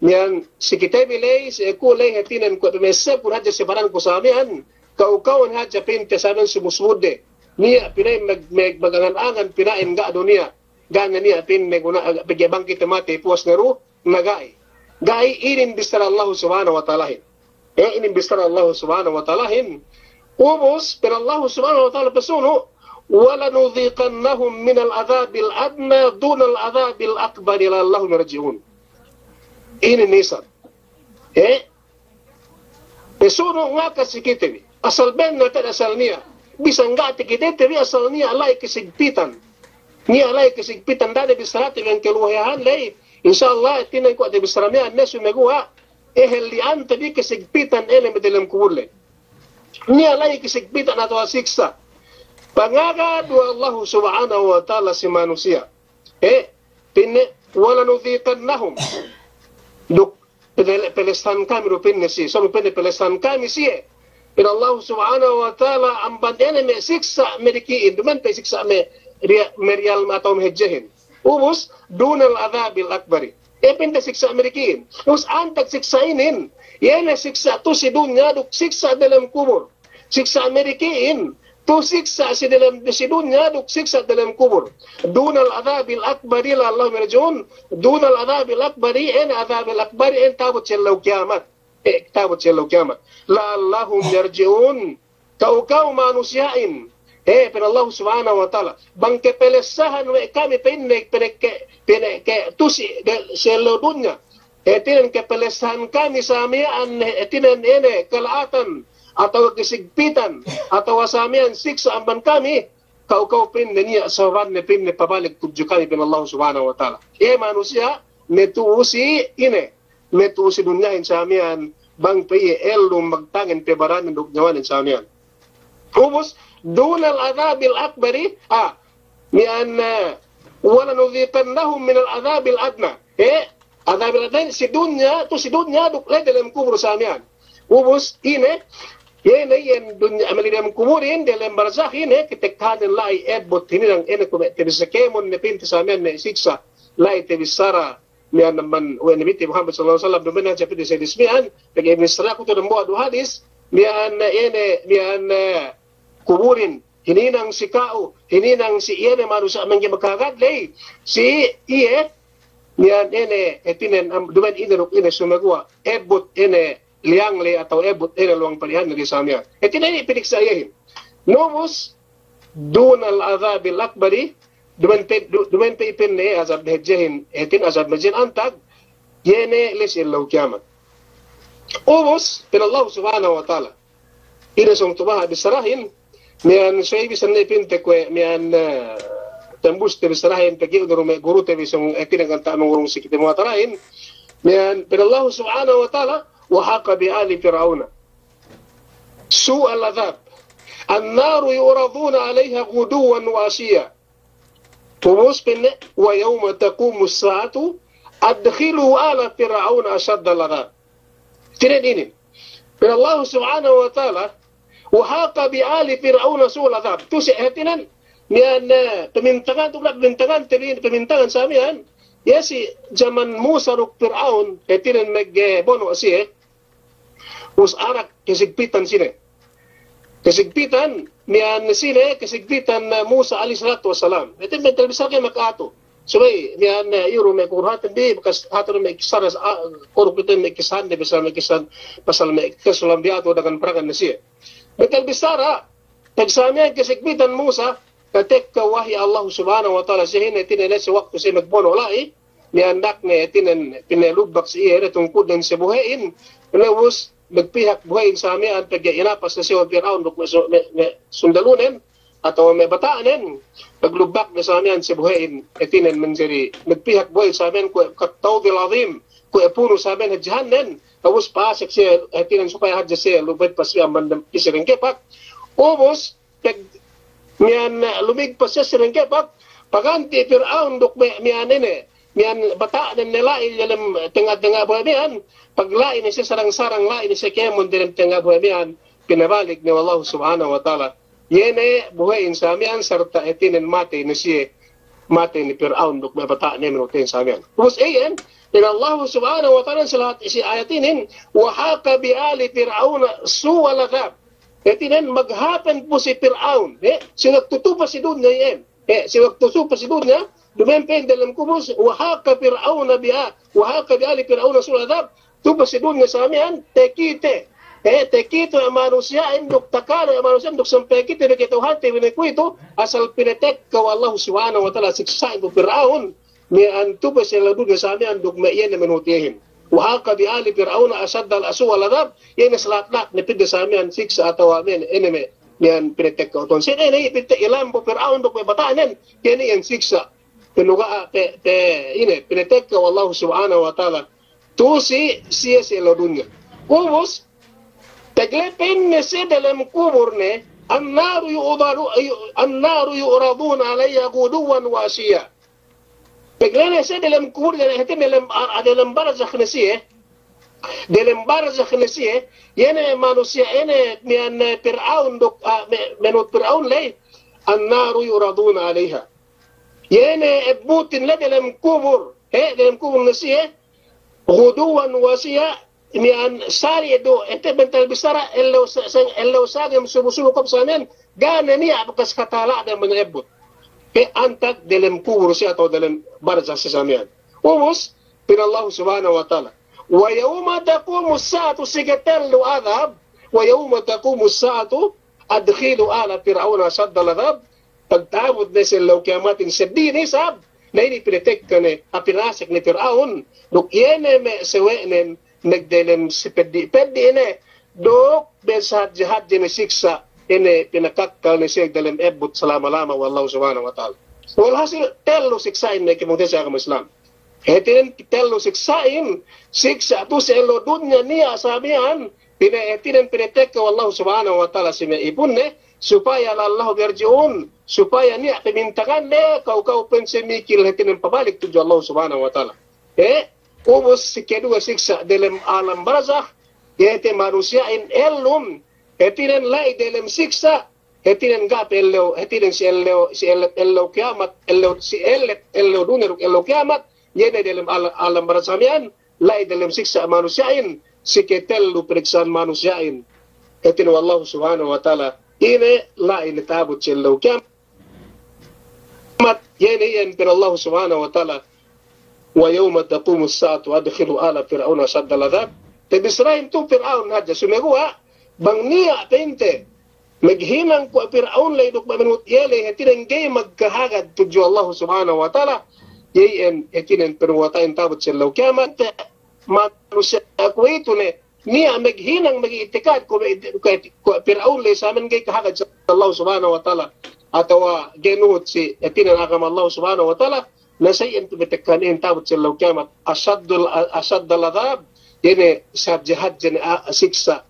miya'an si kite bi ley, si aku ley, hātinen kuwe' pamessebkun hadja si baranku sa miya'an, ka'u-ka'uhin hadja pa'inte sa miya'an sumusudde. Niya' pina'in mag-, mag-, magangan-angan pina'in ga' du niya'. Ga' ne niya' pa'inne guna, pegge' bang kite matey puwas ne du, na ga'i. Ga'i, inin bissara Allahu Subhanahu wa Ta'alahin. Eh, inin bissara Allahu Subhanahu wa Ta'alahin. Ubus, pa'in Allahu Subhanahu wa Ta'ala pasunu', "Walanudhiqannahum minal adhabil adna dunal adhabil akbari la'allahum yarji'un." Inin isab. Eh, Pasunu' ngaka si kite bi. Asal bennal te'ed asal niya'. Bisan ga' takitete bi asal niya' la'i kasigpitan. Niya' la'i kasigpitan, da'a ne bissarate bi hangkan luwehahan ley. Insya Allah, hātinen kuwe' tabissara miya'an ne sumeguwa', eh, halli'ante bi kasigpitan ine me' delem kubul ley. Niya' la'i kasigpitan atawa siksa'. Pangagad we' Allahu Subhanahu wa Ta'ala si manusiya'. Eh, pa'inne, "Walanudhiqannahum." Duk, pele-, pelessahan kami du pa'inne siye. So, pa'inne pelessahan kami siye. Pa'in Allahu Subhanahu wa Ta'ala amban ine me' siksa' me' diki'in. Duma'in pe siksa' me' riya-, me' riyal atawa me' hadjehin. Ubus, dunal adhabil akbari. Eh, pa'inte siksa' me' diki'in. Ubus, antag siksa' inin. Iye ne siksa' tu'u si dunya duk siksa' delem kubul. Siksa' me' diki'in, tu'u siksa' si delem, si dunya duk siksa' delem kubul. Dunal adhabil akbari la'allahum yarji'un. Dunal adhabil akbari, ine adhabil akbari, ine ta'abut si ellew kiyamat. Eh, ta'abut si ellew kiyamat. La'allahum yarji'un. Ka'u, ka'u manusiya'in. Eh, pa'in Allahu Subhanahu wa Ta'ala. Bang kapelessahan we' kami pa'inne, pa'inne ke, pa'inne ke tu'u si, de-, si ellew dunya. Hātinen kapelessahan kami sa miya'an, hātinen ine, kala'atan, atawa kasigpitan, atawa sa miya'an siksa' amban kami, ka'u, ka'u pa'inne niya' sababanne pa'inne pabalik tudju kami pa'in Allahu Subhanahu wa Ta'ala. Eh, manusiya', me' tu'u si ine, me' tu'u si dunyahin sa miya'an, bang pe iye ellum magtangen pe barannen duk niyawanen sa miya'an. Ubus, dunal adhabil akbari, ah, miya'an, eh, "Walanudhiqannahum minal adhabil adna." Eh, adhabil adna si dunya, tu'u si dunya duk la'i delem kubul sa miya'an. Ubus, ine, iye ne iyan dunya, amali delem kubulin, delem barzakh ine, katekkahanen la'i ebbut hininang ine kuwe' me' tabissara kēmon ne pa'inte sa miya'an me' siksa', la'i tabissara miya'an amban we' Nabite Muhammad sallallahu alaihi wasallam, duma'in hadja pa'inte si hadis miya'an, pegge' bissaraku tu'u dambuwa' du hadis, miya'an, eh, ine, miya'an, eh, kubulin, hininang si ka'u, hininang si iye ne manusiya' mangga'i makahagad ley, si iye, miya'an ine, hātinen, am, duma'in ine duk ine sumeguwa', ebbut ine liyang ley atawa ebbut ine luwang palihanne ley sa miya'an. Hātinen ine piniksa' iyehin. Ubus, dunal adhabil akbari, duma'in pe, du-, duma'in pe pa'inne azab hadjehin, hātin azab hadjehin antag, iye ne la'i si ellew kiyamat. Ubus, pa'in Allahu Subhanahu wa Ta'ala. Ine sōng tu'u baha' bissarahin, miya'an suwe' bisan ne pa'inte kuwe', miya'an, eh, tambuste bissarahin, pegge' unu du me' gurute bi sōng, eh, hātinen ganta' mangurung si kite muhatarahin, miya'an pa'in Allahu Subhanahu wa Ta'ala, "Wa haqa bi ali Fir'auna su'ul adhab. Annaru yu'raduna 'alayha ghuduwwan wa 'ashiyya." Ubus pa'inne, "Wa yawma taqumus sa'atu adkhilu ala Fir'auna ashaddal adhab." Hātinen inin. Pa'in Allahu Subhanahu wa Ta'ala, "Wa haqa bi ali Fir'auna su'ul adhab." Tu'u si, hātinen, miya'an, eh, pamintangan, duk na pamintangan, te bi pamintangan sa miya'an. Iye si jaman Musa duk Pir'aun, hātinen magbono' siye, ubus arak kasigpitan sine. Kasigpitan, miya'an sine, kasigpitan, eh, Musa alayhis salatu wassalam. Hātinen bentel bissā ke maka'atu. Subey, miya'an, eh, iyu du me' kuruhatan bi, bakas hatu du me' kissa, ah, kuru kite me' kissahan, bissā me' kissahan, pasal me' kissahan biya' tu dengan parangan ne siye. Bentel bissā, pegge' sa miya'an kasigpitan Musa, katekka wahi Allah Subhanahu wa Ta'ala si iye, hātinen si waktu siye magbono' la'i, niyandak ne hātinen pinalubbak si iye, ne tungkudnen si buhe'in, ne ubus magpihak buhe'in sa miya'an pegge' inapas ne siye we' Pir'aun duk me', me', me' sundalunen, atawa me' bata'nen, paglubbak ne sa miya'an si buhe'in, hātinen manjari magpihak buhe'in sa miya'an kuwe' kattawdil azim, kuwe' punu sa miya'an hadjehannen, ubus pasek siye, hātinen supaya hadje siye, lubbay pas siye amban dem pise dengkepak. Ubus, peg-, miya'an, eh, lumigpas siye si dengkepak, paganti' Pir'aun duk me', miya'an ine, miya'an bata'nen ne la'i dalem tenga'-tenga' buhe' miya'an, pagla'i ne siye sarang-sarang la'i ne siye kēmon dalem tenga' buhe' miya'an, pinabalik ne we' Allahu Subhanahu wa Ta'ala. Iye ne buhe'in sa miya'an sarta' hātinen matey ne siye, matey ne Pir'aun duk me' bata'nen, matey sa miya'an. Ubus iyan, pa'in Allahu Subhanahu wa Ta'ala si lahat, si ayat inin, "Wa haqa bi ali Fir'auna su'ul adhab." Hātinen maghapen pu si Pir'aun, eh, si waktu tupas si dunya iyan. Eh, si waktu tupas si dunya, duma'in pa'in dalem kubul, "Wa haqa Fir'auna bi a-, wa haqa bi ali Fir'auna su'ul adhab." Tupas si dunya sa miya'an, takite. Eh, takite we' manusiya'in duk takale we' manusiya'in duk sampay kite bi kata'uhante bi ne kuwe'itu, asal pinatekka we' Allahu Subhanahu wa Ta'ala siksa'in pu Pir'aun, miya'an tupas si ellew dunya sa miya'an duk me' iye ne manuhut iyehin. Wa haqa bi ali Fir'auna ashaddal, su'ul adhab, iye ne si lahat-lahat ne pidda sa miya'an siksa' atawa me' ine me', miya'an pinatekka we' Tuhan. Sine ne pinatekka ilam pu Pir'aun duk me' bata'nen, iye ne iyan siksa'. Pinuga'a pe, pe, ine, pinatekka we' Allahu Subhanahu wa Ta'ala. Tu'u si, siye si ellew dunya. Ubus, pegge' pa'inne siye dalem kubulne, "Annaru yu'daru-, yu-, annaru yu'raduna alayha ghuduwwan wa 'ashiyya." Pegge' ne siye dalem kubulne, hātinen dalem, a, a, dalem barzakh ne siye, dalem barzakh ne siye, iye ne manusiya', iye ne miya'an, eh, Pir'aun duk, a, me', manuhut Pir'aun ley, "Annaru yu'raduna alayha." Iye ne ebbutin ley dalem kubul, he, dalem kubul ne siye, "ghuduwwan wa 'ashiyya," miya'an sali' du, ente bentel bissara, ellew sa-, sa-, ellew sangem subu-subu kop sa miya'an, ga' ne niya' bakas katala'de mene ebbut. He, antag dalem kubul siye atawa dalem barzakh siye sa miya'an. Ubus, pa'in Allahu Subhanahu wa Ta'ala, "Wa yawma taqumus sa'atu," si katellu adhab, "wa yawma taqumus sa'atu adkhilu ala Fir'auna ashaddal adhab." Pagta'abut ne si ellew kiyamatin seddili ne isab, na inin pinatekka ne, a, pinasek ne Pir'aun, duk iye ne me' sawe'nen, magdelem si peddi'-peddi' ne, duk besat-jahadje ne siksa', ine pinakakkal ne siye dalem ebbut salama-lama we' Allahu Subhanahu wa Ta'ala. Walhasil, tellu siksa'in ne kemung te si agama Islam. Hātinen tellu siksa'in, siksa' tu'u si ellew dunya niya' sa miya'an, pine-, hātinen pinatekka we' Allahu Subhanahu wa Ta'ala si me' ipunne, supaya la'allahum yarji'un, supaya niya' pamintangan ne, kaw-kaw pa'in siye mikil hātinen pabalik tudju Allahu Subhanahu wa Ta'ala. Eh, ubus si keduwe siksa' dalem alam barzakh, iye te manusiya'in ellum, hātinen la'i dalem siksa', hātinen ga' pe ellew, hātinen si ellew, si ellet ellew kiyamat, ellew, si ellet ellew dunya duk ellew kiyamat, iye ne dalem al-, alam barzakh miya'an, la'i dalem siksa' manusiya'in, si ketellu pinagsa'an manusiya'in. Hātinen we' Allahu Subhanahu wa Ta'ala, ine la'i ne ta'abut si ellew kiyamat, iye ne iyan pa'in Allahu Subhanahu wa Ta'ala, "Wa yawma taqumus sa'atu adkhilu ala Fir'auna ashaddal adhab." Tabissarahin tu'u Pir'aun hadja, sumeguwa' bang niya' pa'inte maghinang kuwe' Pir'aun ley duk me' manuhut iye ley, hātinen ga'i magkahagad tudju Allahu Subhanahu wa Ta'ala, iye iyan hātinen panuwata'in ta'abut si ellew kiyamat, manusiya' kuwe'itu ne, niya' maghinang magi'tikad kuwe', kuwe', kuwe' Pir'aun ley sa miya'an ga'i kahagad si Allahu Subhanahu wa Ta'ala, atawa ga'i nuhut si hātinen agama Allahu Subhanahu wa Ta'ala, na sa iyan tu' matekka ne iyan ta'abut si ellew kiyamat, ashaddul, ashaddal adhab, iye ne sahadje-hadje ne, a, siksa'.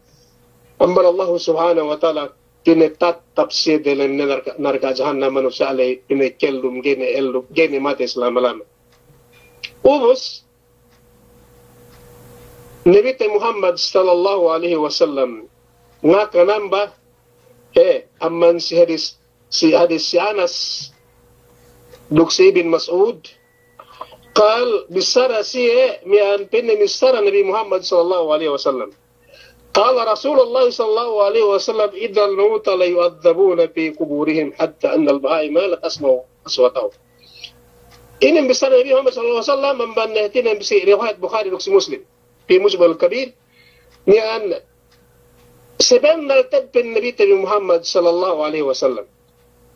Amban Allahu Subhanahu wa Ta'ala, pinatattap siye dalem ne narka', narka' jahannam manusiya' ley, pinakellum ga'i ne ellum, ga'i ne matey salama-lama. Ubus, Nabi te Muhammad sallallahu alaihi wasallam ngaka namba, eh, amban si hadis si hadis si Anas duk si Ibn Mas'ud, qal, bissara siye miya'an pa'inne bissara Nabi Muhammad sallallahu alaihi wasallam. Qala Rasulullah sallallahu alaihi wasallam, "Innal mauta la yu'adzabuna fi quburihim hatta innal baha'ima la tasma'u aswatahum." Inin bissara Nabi Muhammad sallallahu alaihi wasallam, amban hātinen si riwayat Bukhari duk si Muslim. Fi Mu'jamul Kabir, miya'an sabennal te'ed pa'in Nabi te bi Muhammad sallallahu alaihi wasallam.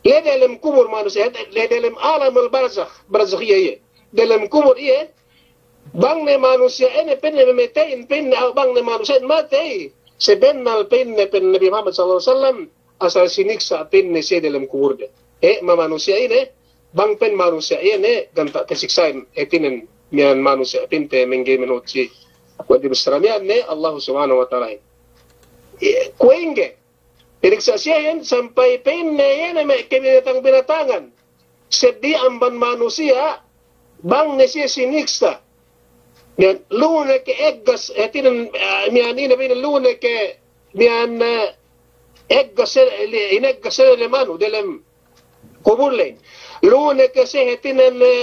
La'i delem kubul manusiya', la'i delem alamul barzakh, barzakhiya iye. Delem kubul iye, bang ne manusiya' ine pa'inne mamatey, pa'inne bang ne manusiya' matey, sabennal pa'inne pa'in Nabi Muhammad sallallahu alaihi wasallam, asal siniksa' pa'inne siye delem kubulde. E, ma manusiya' ine, bang pa'in manusiya' ine, ganta' tasiksa'in, hātinen miya'an manusiya' pa'inte mangga'i manutsi. Kuwe' di bissara miya'an ne, Allah subhanahu wa ta'ala. E, kuwe' ingge, siniksa' siyehin sampay pa'inne iye ne me' kabinatang-binatangan. Seddili amban manusiya', bang ne siye siniksa'. Miya'an lu'u ne ke eggas, hātinen, e, miya'an ine pa'inne lu'u ne ke, miya'an, e, eggas, e, li-, ineggas, e, delem anu, delem kubul ley. Lu'u ne ke siye hātinen, e,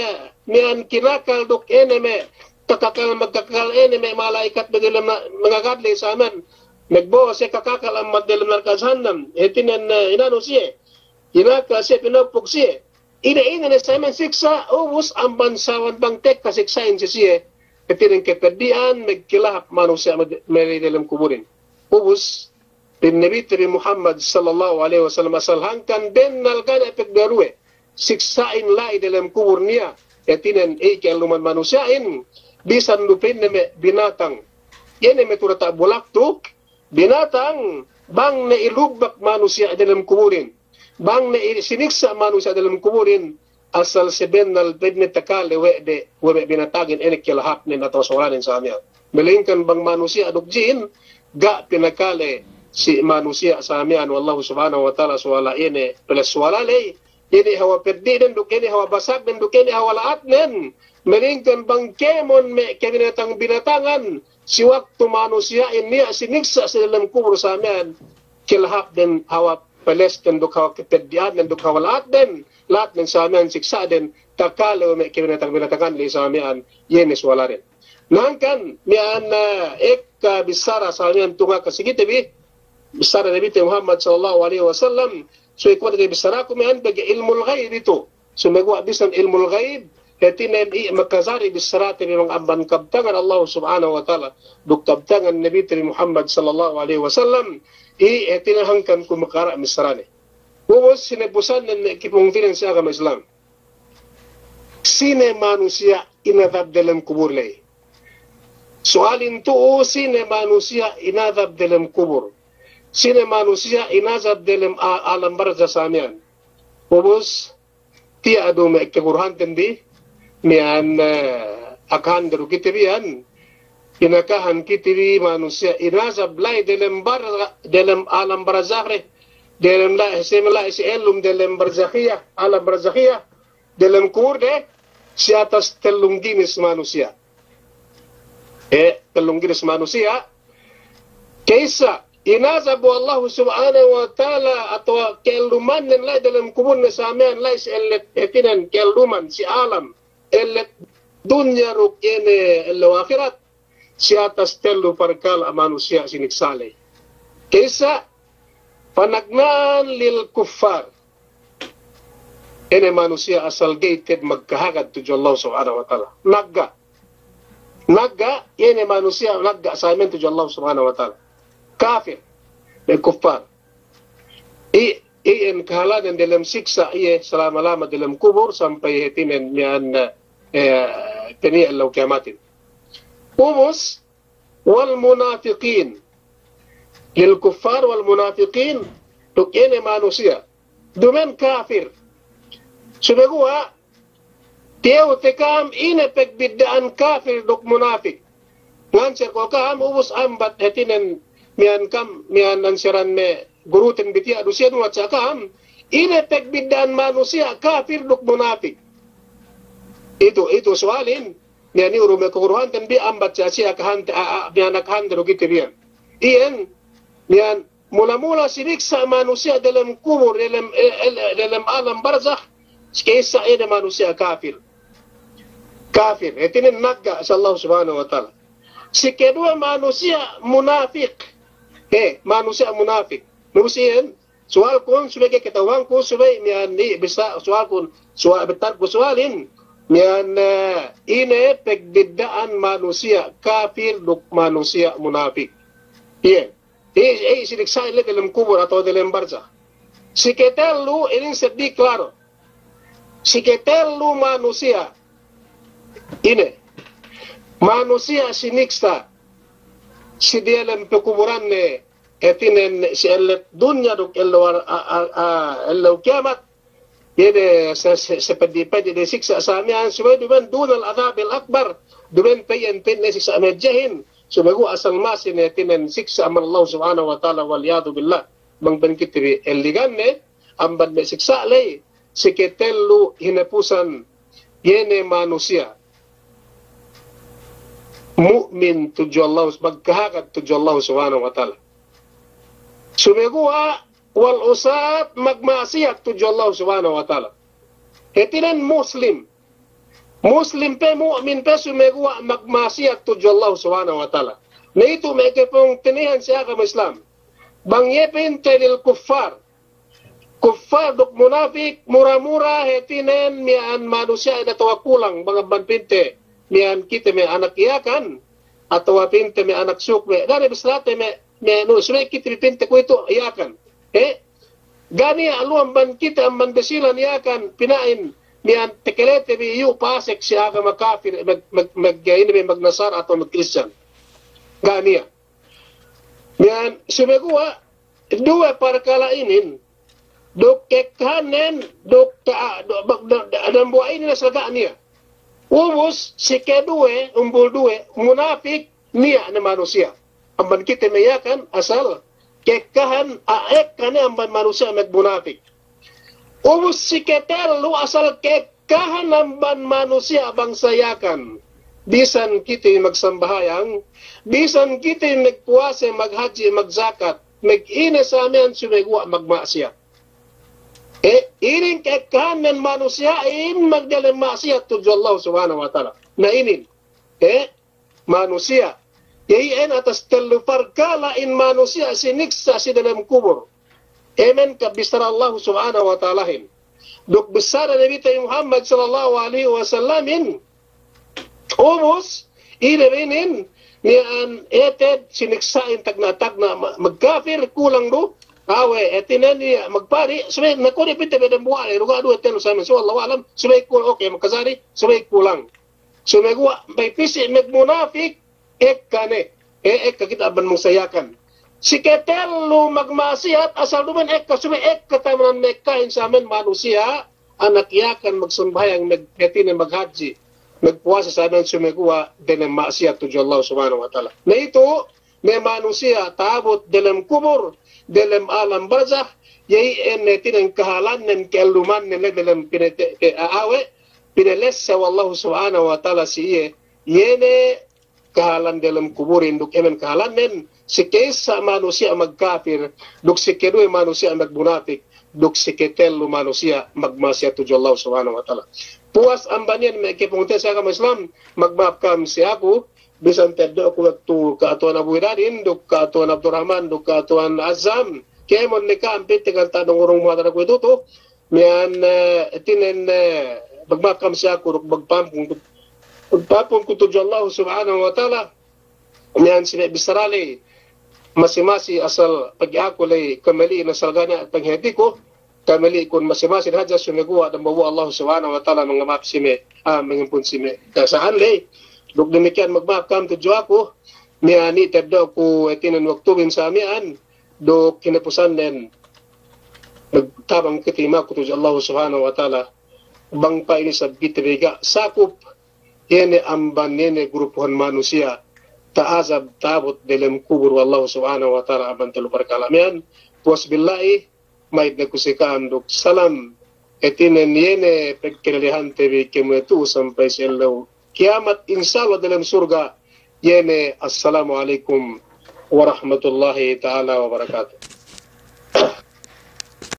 miya'an kinakal duk ine me' kakakal magkakal ine me' mala'ikat me' delem na-, mangagad ley sa miya'an. Magbo'o siye kakakal amban delem narka' jahannam. Hātinen, e, inanu siye. Kinakal siye, pinopok siye. Ine-ine ne sa miya'an siksa', ubus amban sawan bang tekka siksa'in si siye. Hātinen kapeddi'an, magkilahap manusiya' me', me' delem kubulin. Ubus, pa'in Nabi te bi Muhammad sallallahu alaihi wasallam asal hangkan bennal ga' ne pagduwe-duwe siksa'in la'i delem kubul niya', hātinen iye ka'elluman manusiya'in, bisan du pa'inne me' binatang. Iye ne me' tu diyata' bulak tu, binatang, bang ne ilubbak manusiya' delem kubulin, bang ne i-, siniksa' manusiya' delem kubulin, asal sabennal pa'inne takale we' de, we' me' binatangin ine kilahapnen atawa suwalanen sa miya'an. Malingkan bang manusiya' duk jin, ga' pinakale si manusiya' sa miya'an we' Allahu subhanahu wa ta'ala suwala ine, pele suwala ley, ine hawal peddi'nen duk ine hawal basagnen duk ine hawal la'atnen. Malingkan bang kēmon me' kabinatang-binatangan, si waktu manusiya'in niya' siniksa' si delem kubul sa miya'an, kilahapnen hawal pelesnen duk hawal kapeddi'annen duk hawal la'atnen, la'atnen sa miya'an siksa'den, takale we' me' kabinatang-binatangan ley sa miya'an, iye ne suwalanen. Na hangkan miya'an, e, ekka bissara sa miya'an tunga' ka si kite bi, bissara Nabi te Muhammad sallallahu alaihi wasallam, so ikuwa' te bissaraku miya'an pegge' ilmul ghaib itu. Sumeguwa' bisan ilmul ghaib, hātinen i' makajari bissarate bi bang amban kabtangan Allah subhanahu wa ta'ala, duk kabtangan Nabi te bi Muhammad sallallahu alaihi wasallam, i' hātinen hangkan ku makara' bissarane. Ubus sinebusannen me' kipungtinen si agama Islam. Sine manusiya' inadab delem kubul ley? Suwalin tu'u, sine manusiya' inadab delem kubul? Sine manusiya' inadab delem a-, alam barzakh sa miya'an? Ubus, tiya' du me' kaguruhanten bi, miya'an, e, akahan du kite bi iyan, inakahan kite bi manusiya' inadab la'i delem bar-, delem alam barzakh de, delem la'i, si la'i si ellum delem barzakhiya, alam barzakhiya, delem kubul de, si atas tellung ginis manusiya'. E, tellung ginis manusiya'. Ka'issa, inadab we' Allahu subhanahu wa ta'ala atawa ka'ellumannen la'i delem kubulne sa miya'an la'i si ellet, hātinen ka'elluman si alam ellet dunya duk ine ellew ahirat, si atas tellu parkala' manusiya' siniksa' ley. Ka'issa, panagna'an lil kuffar. Ine manusiya' asal ga'i te'ed magkahagad tudju Allah subhanahu wa ta'ala. Nagga'. Nagga', ine manusiya' nagga' sa miya'an tudju Allah subhanahu wa ta'ala. Kafir. Lil kuffar. I-, iyan kahalanen delem siksa' iye salama-lama delem kubul sampay hātinen miya'an, e, peniya' ellew kiyamatin. Ubus, wal munafiqin. Lil kuffar wal munafiqin, duk ine manusiya' dumen kafir. Sumeguwa', tiyewte ka'am ine pagbidda'an kafir duk munafik. Nganser ko' ka'am ubus ambat hātinen miya'an ka'am, miya'an anseran me' guruten bi tiya' du siye du nganser ka'am, ine pagbidda'an manusiya' kafir duk munafik. Itu, itu suwalin, miya'an iyu' du me' kaguruhanten bi ambat siye-siye akahante, a, a, miya'an akahante du kite bi iyan. Iyan, miya'an mula-mula siniksa' manusiya' delem kubul, delem, eh, eh, delem alam barzakh, sikissa' ine manusiya' kafir. Kafir, hātinen nagga' si Allah Subhanahu wa Ta'ala. Sikeduwe manusiya' munafik. Eh, manusiya' munafik. Nusiyen, suwalkun, subey ke kata'uhanku, subey miya'an ni bisa suwalkun, suwa-, bettadku suwalin, miya'an, eh, ine pegbidda'an manusiya' kafir duk manusiya' munafik. Iye. I, i, siniksa'in le delem kubul atawa delem barzakh. Siketellu, inin seddili klaro. Siketellu manusiya'. Ine. Manusiya' siniksa'. Si diyalem pekuburanne. Hātinen si ellet dunya duk ellew ar-, a, a, a, ellew kiyamat. Iye ne se-, se-, sepeddi'-peddi' de siksa' sa miya'an, subey duma'in dunal adhabil akbar, duma'in pe iyan pa'inne siksa' mahadjehin, subey guwa' asal masi ne hātinen siksa' amban Allah Subhanahu wa Ta'ala, wal iyadhu billah. Bang pa'in kite bi elliganne, amban me' siksa' ley, siketellu hinapusan, iye ne manusiya' mu'min tudju Allah, magkahagad tudju Allah Subhanahu wa Ta'ala. Subey guwa' wal usat, magma'asiyat tudju Allah Subhanahu wa Ta'ala. Hātinen Muslim. Muslim pe, mu'min pe, subey guwa' magma'asiyat tudju Allah Subhanahu wa Ta'ala. Na itu me' kapungtina'ihan si agama Islam. Bang iye pa'inte lil kuffar. Kuffar duk munafik, mura-mura hātinen miya'an manusiya' ine atawa kulang, bang amban pa'inte miya'an kite me' anak Yakan, atawa pa'inte me' anak Suk me', ga' ne bissarate me', me' nu, subey kite bi pa'inte kuwe'itu Yakan. Eh, ga' niya' lu amban kite amban Basilan Yakan, pina'in miya'an takalete bi iyu' pasek si agama kafir, mag-, mag-, mag-, ine bi, magnasara atawa magkristiyan. Ga' niya'. Miya'an subey guwa' duwe parkala' inin, duk ka'ekkahannen, duk ka-, du-, du-, du-, dambuwa' inin asal ga' niya'. Ubus, sikeduwe, umbul duwe, munafik, niya' ne manusiya'. Amban kite me' Yakan, asal ka'ekkahan, a, ekka ne amban manusiya' magmunafik. Ubus siketellu asal ka'ekkahan amban manusiya' bangsa Yakan. Bisan kite magsambahayang, bisan kite magpuwase, maghadji', magjakat, magine sa miya'an subey guwa' magma'asiyat. Eh, inin ka'ekkahannen manusiya'in magdelem ma'asiyat tudju Allah Subhanahu wa Ta'ala. Na inin, eh, manusiya'. Iye iyan atas tellu parkala'in manusiya' siniksa' si delem kubul. Emen ka bissara Allah Subhanahu wa Ta'alahin. Duk bissara Nabite Muhammad sallallahu alaihi wasallamin. Ubus, ine bi inin, miya'an eted siniksa'in tagna'-tagna' ma-, magkafir kulang du, awe', hātinen niya' magpari', subey nakuni pa'inte bi dambuwa' le, duga' duwe tellu sa miya'an, subey Allahu a'lam, subey kulang, oke, makajari, subey kulang. Subey guwa' pa'in pī si magmunafik, ekka ne. Eh, ekka kite amban bangsa Yakan. Siketellu magma'asiyat, asal duma'in ekka, subey ekka tamanan me' ekkahin sa miya'an manusiya', anak Yakan, magsambahayang, mag-, hātinen maghadji', magpuwase sa miya'an subey guwa' delem ma'asiyat tudju Allah Subhanahu wa Ta'ala. Na itu, me' manusiya' ta'abut delem kubul, delem alam barzakh, iye iyan hātinen kahalannen, ka'ellumannen, delem pinete-, pe-, a-, awe', pinelesse we' Allahu Subhanahu wa Ta'ala si iye, iye ne kahalan delem kuburin, duk emen kahalannen, sika'issa' manusiya' magkafir, duk sikeduwe manusiya' magmunafik, duk siketellu manusiya' magma'asiyat tudju Allahu Subhanahu wa Ta'ala. Puwas amban iyan me' kapungtina'ihan si agama Islam, magma'ap kam si aku, bisan teddo'ku waktu ka'atuwan Abu Widadin, duk ka'atuwan Abdurrahman, duk ka'atuwan Azam, kēmon ne ka'am pī tegal ta' dungurung muhadara kuwe'itu tu, miya'an, eh, hātinen, eh, magma'ap kam si aku duk magpa'ampun ku, magpa'ampun ku tudju Allahu Subhanahu wa Ta'ala, miya'an si me' bissara ley, masi-masi asal pegge' aku ley kamali'in asal ga' niya' panghātiku, kamali'kun masi-masi hadja subey guwa' dambuwa' Allahu Subhanahu wa Ta'ala mangama'ap si me', ah, mangampun si me' kasa'an ley. Duk damikkiyan magma'ap kam tudju aku, miya'an ni' teddo'ku hātinen waktubin sa miya'an, duk hinapusannen, magtabang kite bi maku tudju Allahu Subhanahu wa Ta'ala, bang pa'in isab kite bi ga' sakup, iye ne amban iye ne grupuhan manusiya' ta'azab ta'abut delem kubul we' Allahu Subhanahu wa Ta'ala amban tellu parkala' miya'an. Puwas billahi, ma'id ne ku si ka'am duk salam, hātinen iye ne pagkalelehante bi kēmon tu'u sampay si ellew kiyamat, insya Allah delem surga', iye ne assalamu alaikum warahmatullahi ta'ala wabarakatuh.